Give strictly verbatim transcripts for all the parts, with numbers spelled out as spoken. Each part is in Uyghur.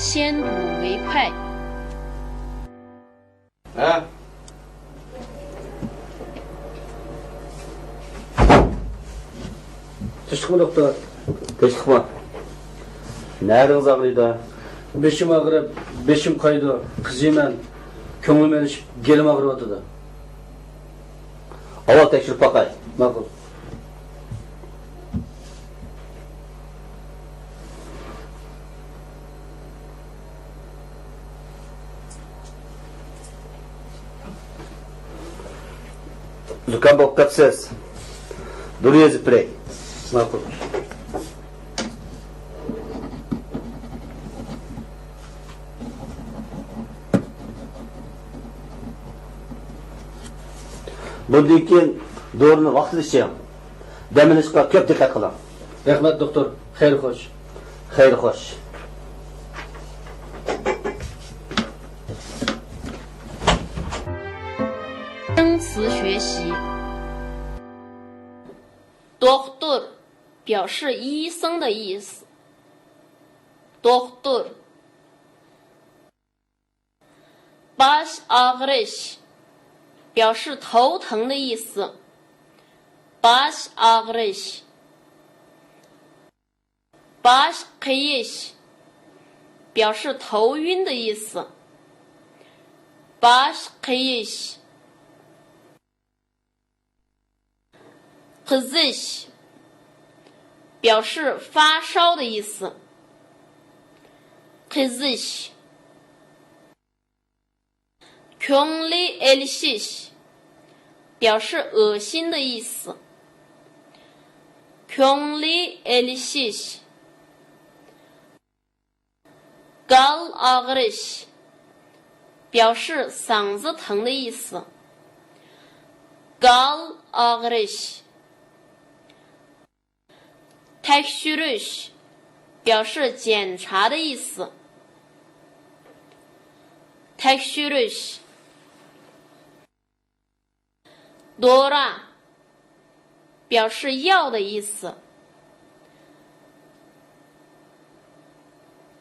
先睹为快。 ھە؟ تىنچلىقمۇ، دوختۇر؟ تىنچلىقمۇ؟ نەرىڭىز ئاغرىيدۇ؟ بېشىم ئاغرىپ، بېشىم قايىدۇ، قىزىيمەن، كۆڭلۈم ئېلىشىپ، گېلىم ئاغرىۋاتىدۇ. ئاۋۋال تەكشۈرۈپ باقاي. ماقۇل. زۇكام بولۇپ قاپسىز. دورا يېزىپ بېرەي. ماقۇل. بۇندىن كېيىن دورىنى ۋاقتىدا ئىچىڭ. دەم ئېلىشقا كۆپ دىققەت قىلىڭ. رەھمەت، دوختۇر. خەير خوش. خەير خوش. 生词学习。دوختۇر 表示医生的意思。دوختۇر. باش ئاغرىش 表示头疼的意思。باش ئاغرىش. باش قېيىش 表示头晕的意思。باش قېيىش. قىزىش 表示发烧的意思。قىزىش. كۆڭلى ئېلىشىش 表示恶心的意思。كۆڭلى ئېلىشىش. گال ئاغرىش 表示嗓子疼的意思。گال ئاغرىش. تەكشۈرۈش 表示检查的意思。تەكشۈرۈش. دورا 表示药的意思。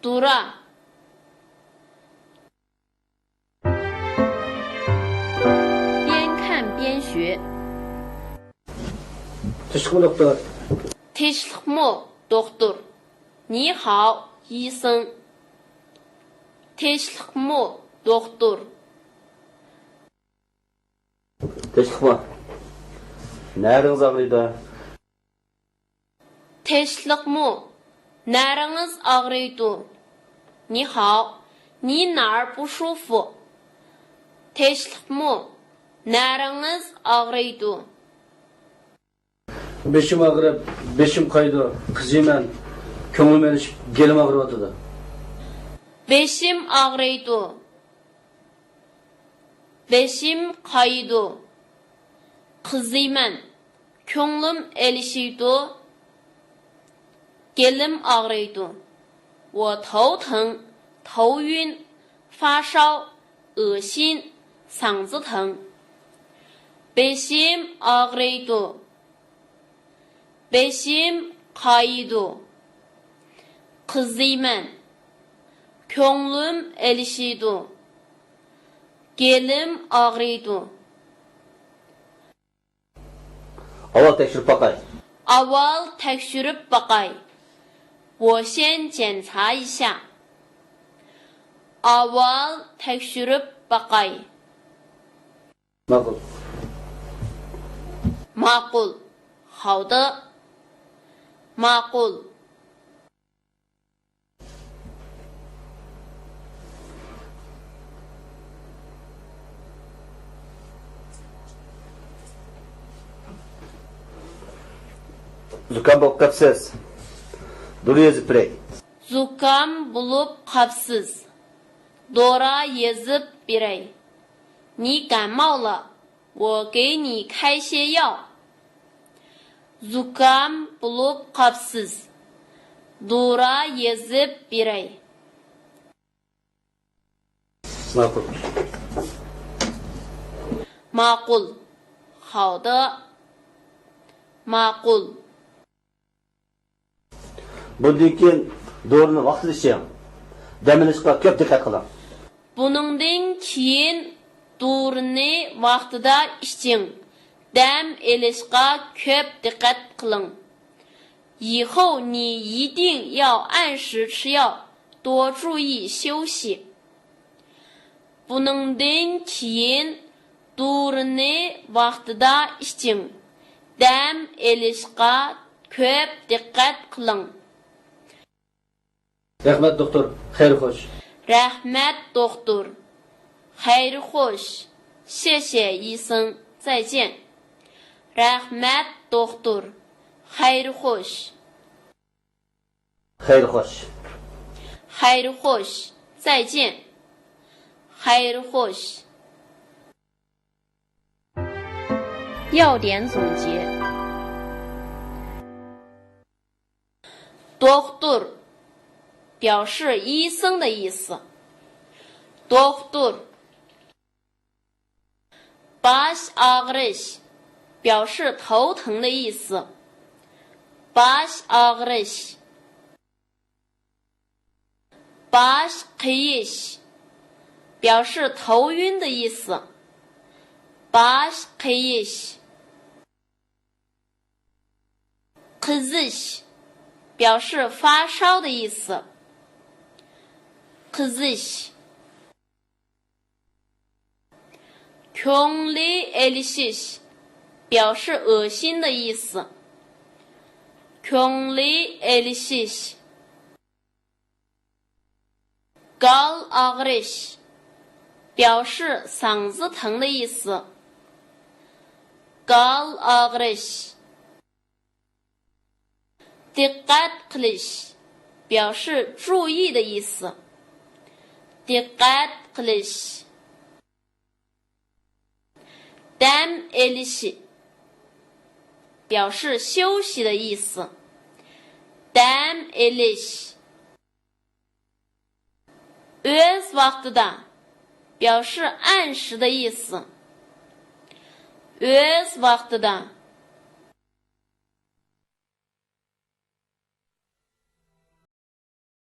دورا. 边看边学。 تىنچلىقمۇ، دوختۇر؟ تىنچلىقمۇ، دوختۇر؟ 你好，医生。 تىنچلىقمۇ، دوختۇر؟ تىنچلىقمۇ؟ نەرىڭىز ئاغرىيدۇ؟ تىنچلىقمۇ؟ نەرىڭىز ئاغرىيدۇ؟ 你好，你哪儿不舒服？ تىنچلىقمۇ؟ نەرىڭىز ئاغرىيدۇ؟ بېشىم ئاغرىپ، بېشىم قايىدۇ، قىزىيمەن، كۆڭلۈم ئېلىشىپ، گېلىم ئاغرىۋاتىدۇ. بېشىم ئاغرىيدۇ. بېشىم قايىدۇ. قىزىيمەن. كۆڭلۈم ئېلىشىدۇ. گېلىم ئاغرىيدۇ. 我头疼，头晕，发烧，恶心，嗓子疼。 بېشىم ئاغرىيدۇ. بېشىم قايىدۇ. قىزىيمەن. كۆڭلۈم ئېلىشىدۇ. گېلىم ئاغرىيدۇ. ئاۋۋال تەكشۈرۈپ باقاي. ئاۋۋال تەكشۈرۈپ باقاي. 我先检查一下。 ئاۋۋال تەكشۈرۈپ باقاي. ماقۇل. ماقۇل. 好的. ماقۇل. زۇكام بولۇپ قاپسىز. دورا يېزىپ بېرەي. زۇكام بولۇپ قاپسىز. دورا يېزىپ بېرەي. 你感冒了，我给你开些药。 زۇكام بولۇپ قاپسىز. دورا يېزىپ بېرەي. ماقۇل. ماقۇل. 好的. ماقۇل. بۇندىن كېيىن دورىنى ۋاقتىدا ئىچىڭ. دەم ئېلىشقا كۆپ دىققەت قىلىڭ. بۇنىڭدىن كېيىن دورىنى ۋاقتىدا ئىچىڭ. دەم ئېلىشقا كۆپ دىققەت قىلىڭ. 以后你一定要按时吃药，多注意休息。بۇنىڭدىن كېيىن دورىنى ۋاقتىدا ئىچىڭ. دەم ئېلىشقا كۆپ دىققەت قىلىڭ. رەھمەت، دوختۇر. خەير خوش. رەھمەت، دوختۇر. خەير خوش. 谢谢医生. 再见. رەھمەت، دوختۇر. خەير خوش. خەير خوش. خەير خوش. 再见. خەير خوش. 要点总结。 دوختۇر، 表示医生的意思. دوختۇر. باش ئاغرىش، 表示头疼的意思. باش ئاغرىش. باش قېيىش، 表示头晕的意思. باش قېيىش. قىزىش، 表示发烧的意思. قىزىش. كۆڭلى ئېلىشىش، 表示恶心的意思. كۆڭلى ئېلىشىش. گال ئاغرىش، 表示嗓子疼的意思. گال ئاغرىش. دىققەت قىلىش، 表示注意的意思. دىققەت قىلىش. دەم ئېلىش، 表示休息的意思. دەم ئېلىش. ئۆز ۋاقتىدا، 表示按时的意思. ئۆز ۋاقتىدا.